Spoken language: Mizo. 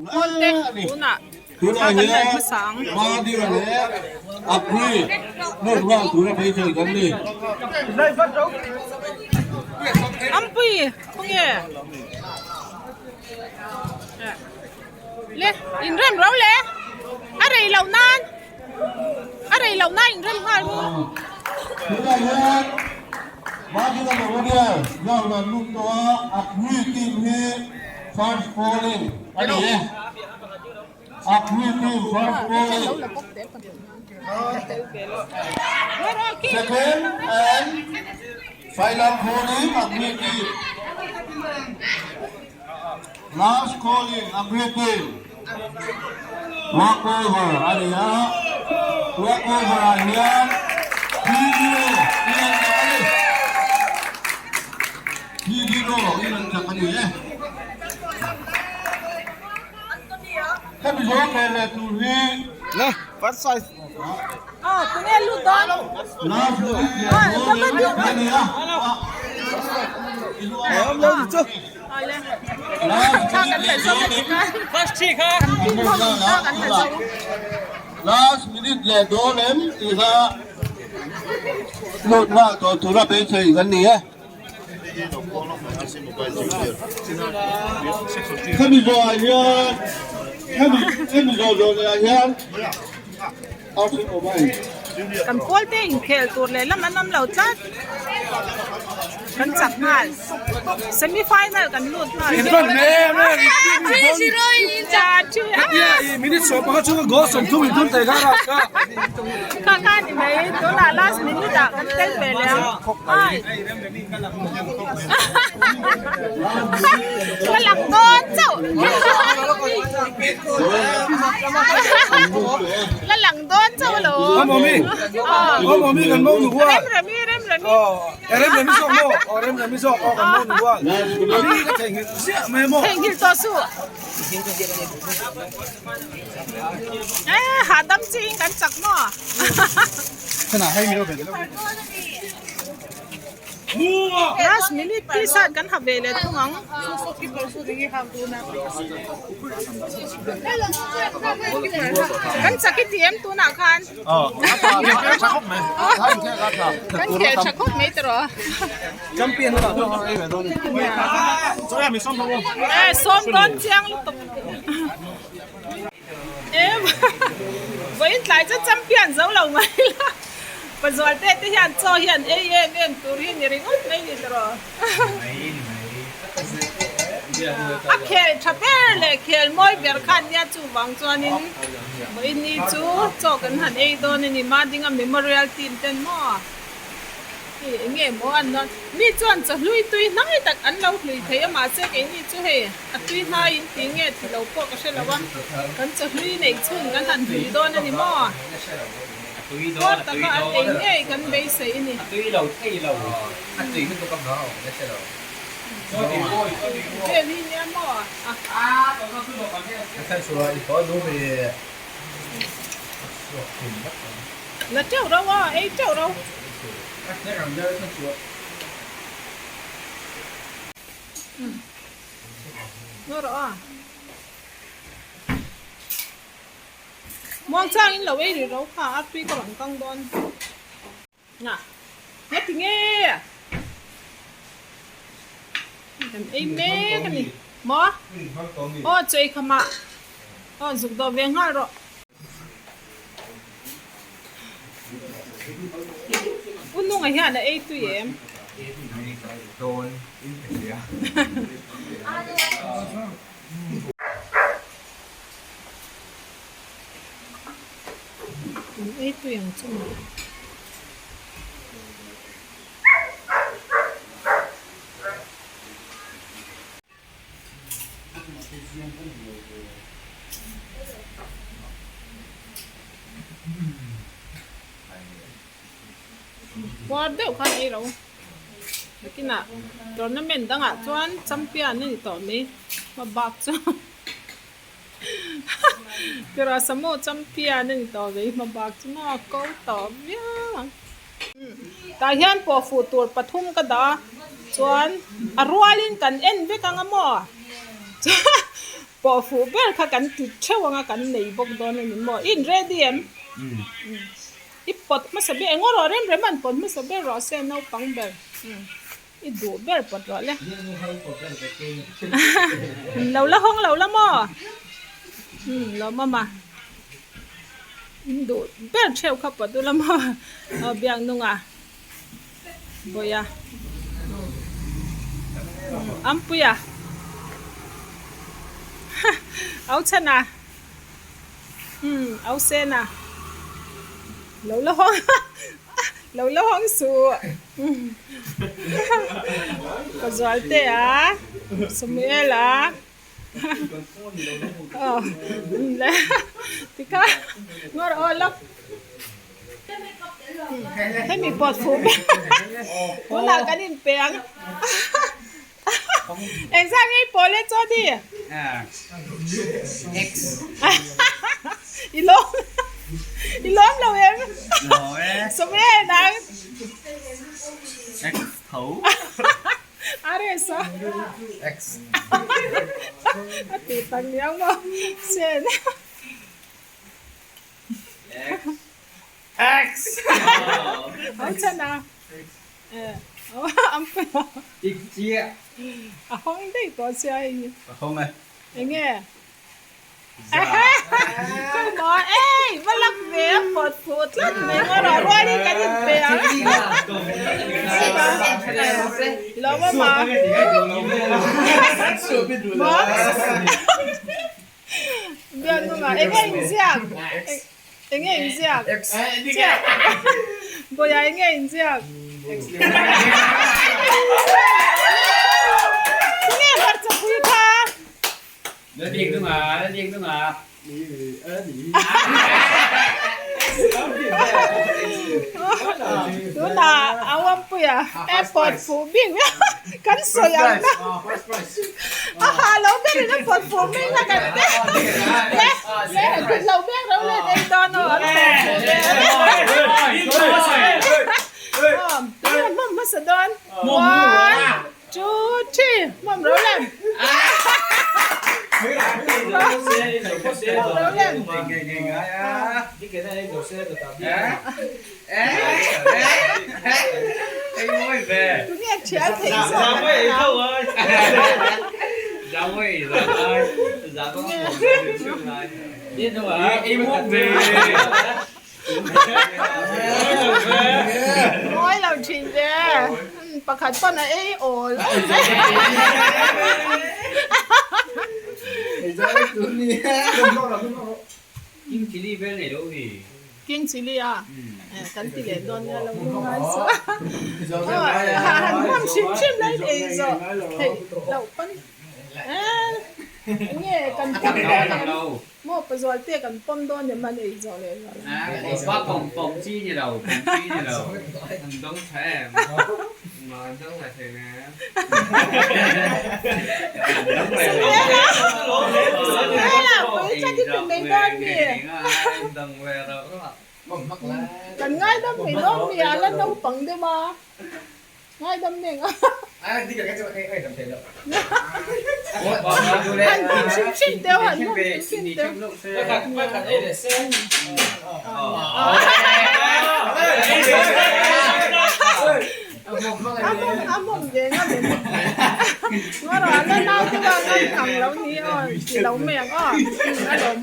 Kawlte tunah thla kan la hmasa ang. Ampui khawnge le inrem ro le a rei loh nan a rei loh nan inrem nghal ru. Second and final calling Agri team. Last calling Agri team. Walk over a ni a, walk over ah hian 3-0 in an chak a ni. 3-0 in an chak a ni e. Hemi zawng leh leh tur hi. Le, first size. Ah, tunge lut dawn? Last minute leh dawn a ni a. Awm lo ni chu. Last minute leh dawn Last minute leh dawn em tih kha lut nghal tawh tura beisei kan ni e. Hemi zawhah hian hemi hemi zawh zawh lehah hian Kan kawl te inkhel tur leh lam an awm lo tlat. Kan chak nghal. Semi final kan lut nghal. Kha kha ni mai tunah last minute ah kan tel ve leh ang. Ka lang dawn chauh. La lang dawn chauh lo. Mami. Oh mami kan mo nu wa. Rem remi rem remi. Oh rem remi zawk mo. Oh rem remi zawk oh kan mo nu wa. Ami ka theihnghilh ziah mai mo. Theihnghilh tawh suh. Eh hahdam chiin kan chak maw. Last minute t-shirt kan ha ve leh thung ang. Kan chak i ti em tunah khan? Kan khel tha khawp mai tawh. Eh sawm dawn chiang lutuk. Em vawiin tlai chu champion zo lo mai la Pazual te te hian chaw hian ei em em tur hi ni ringawt mai ni tawh a khel tha ber leh khel mawi ber khan nia chuvang chuanin vawiin ni chu chaw kan han ei dawn a ni Madinga Memorial team ten maw. Hei eng nge maw an dawn? Mi chuan chawhlui tui hnai tak an lo hlui thei a, mahse keini chu hei a tui hnai in ti nge ti lo pawh ka hre lo a, kan chawhlui neih chhun kan han hlui dawn a ni maw? Kawr taka an ei ngei kan beisei a ni. Vel hi nia maw? La teuh rau a, ei teuh rau. Ngaw rawh a. Muangchang in lo ei ri ro kha a tui ka rawn kang dawn. Nga, nga ti nge? Kan ei mek a ni. Maw? Aw chaw ei khamah. Aw zuk dawh ve nghal rawh. U nunga hian a ei tui em? An ei tui ang chu maw? Puar deuh khan ei lo nakinah tournament dangah chuan champion a ni tawh mai hma bak chu Tira Samo champion a ni tawh mai hma bak chu maw a ko tawh viau ang. Tah hian pawh fuh tur pathum ka dah a chuan a rualin kan en vek ang a maw? Pawh fuh ber kha kan ti theuh anga kan nei bawk dawn a ni maw? I in ready em? I pawt hmasa ber eng rawh rem rem an pawt hmasa ber rawh se naupang ber. I duh ber pawt rawh le. Lo la hawng lo la maw? Lawmawma. In duh ber theuh kha pawt ula maw? Aw biak nunga. Bawia Ampuia Au chhana Au sena Lo la hawng Lo la hawng suh Ka zualte a Samuel-a Aw Tikha Ngawr aw lawk. Hemi pawt fuh ber tunah kan inpe ang engzah nge i pawl e Chawdi? X I lawm i lawm lo em? Sawm e nang X tho RS a X a tih tak niang maw Sen X Au chan a Ik chia A hawng daih tawh sia hei. A hawng e. Enge? Khawi maw ei va lak ve a pawt fuh tlat mai ngaw rawh rual hi kan in pe ang. Lawm a ma. Maw? Bialnunga enge inziak? Enge inziak? Chiah. Bawia enge inziak? Tunge hmarcha pui kha? Tunah Awampuia airport fuh bik kan sawi ang na a ha lo berin a pawt fuh mai na kan te le le kut lo bek ro let ei dawn aw an pawt fuh ve tunge hmawm hmasa dawn one two three hmawm ro lem hmawm ro lem Tunge thial thei zawk Ngawi lo thin ve pakhat pawn a ei awl awl mai. King chili vel nei lo hi. King chili a kan ti leh dawn nia lo nung ngai chu a han hmawm hrim hrim lai ei zawh theih loh pawn enge kan pawm dawn em maw pazual te kan pawm dawn em an ei zawh leh zawh lo. Pa pawm pawm chi ni lo pawm chi ni lo an dawng tha em an dawng leh thei ne. Kan ngaidam mai dawn mi a la naupang deuh a, ngaidam neng a. Han hmawm hrim hrim teuh, han hmawm hrim hrim teuh. A mawm ve ngam em? Ngaw rawh, a la nau deuh a, ngam ngang lo ni aw, ti lo mai ang aw, a lawm.